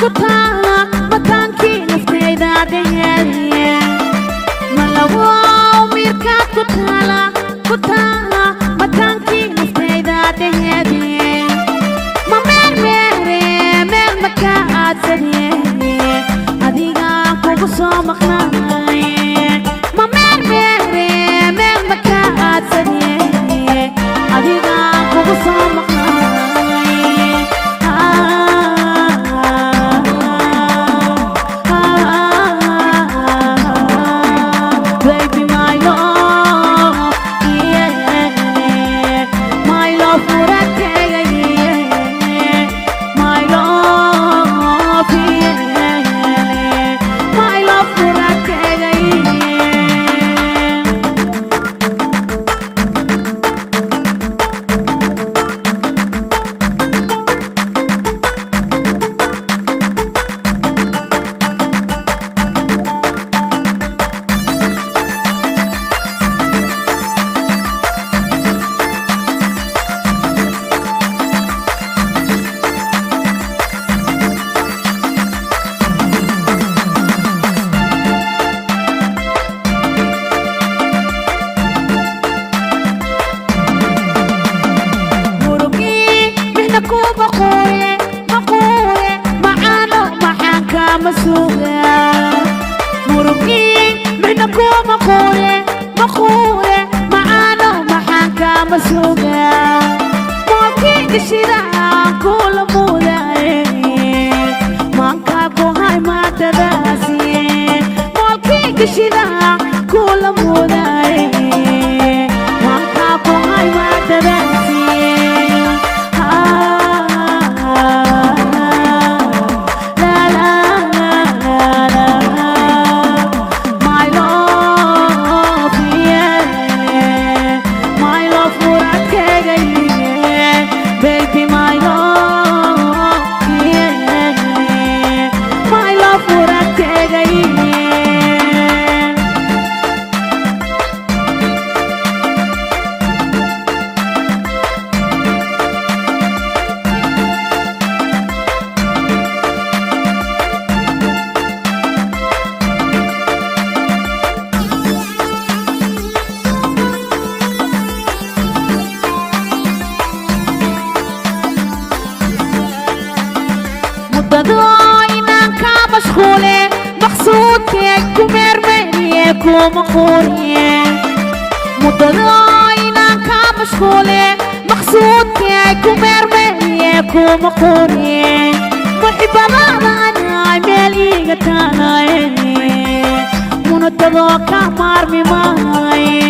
Ku taala mataankii naftayda dheheeye, malawow miirkaad ku taala, ku taala mataankii naftayda dheheede. Ma meermeere meel maka aadsadiye, adigaa kugu soo maqnaaye. Ma meermeere meel maka aadsadiye, adigaa kugu soo maqnaaye. Baby, my love, yeah. My love, muradkayga, yeah. My love, yeah. My love, muradkayga, yeah. Murugii mixna ku maquure, maquure macaano maxaan kaama sugaa. Murugii mixna ku maquure, maquure macaano maxaan kaama sugaa. Moolkii gashidaan kula muudaaye, maankaa ku hay maadadaasiye. Moolkii gashidaan kula muudaaye, maankaa ku hay maadadaasiye. La la la la la. My love, yeah. My love, muradkayga, yeah. Baby, my love, yeah. My love, muradkayga, yeah. Muddado inaan kaa mashquule, maqsuudkee ku meermeeriye, kuma quuriye. Muddado inaan kaa mashquule, maqsuudkee ku meermeeriye, kuma quuriye. Muxibadaada anay meel iiga taalaye, munadadoo ka maarmi maaye.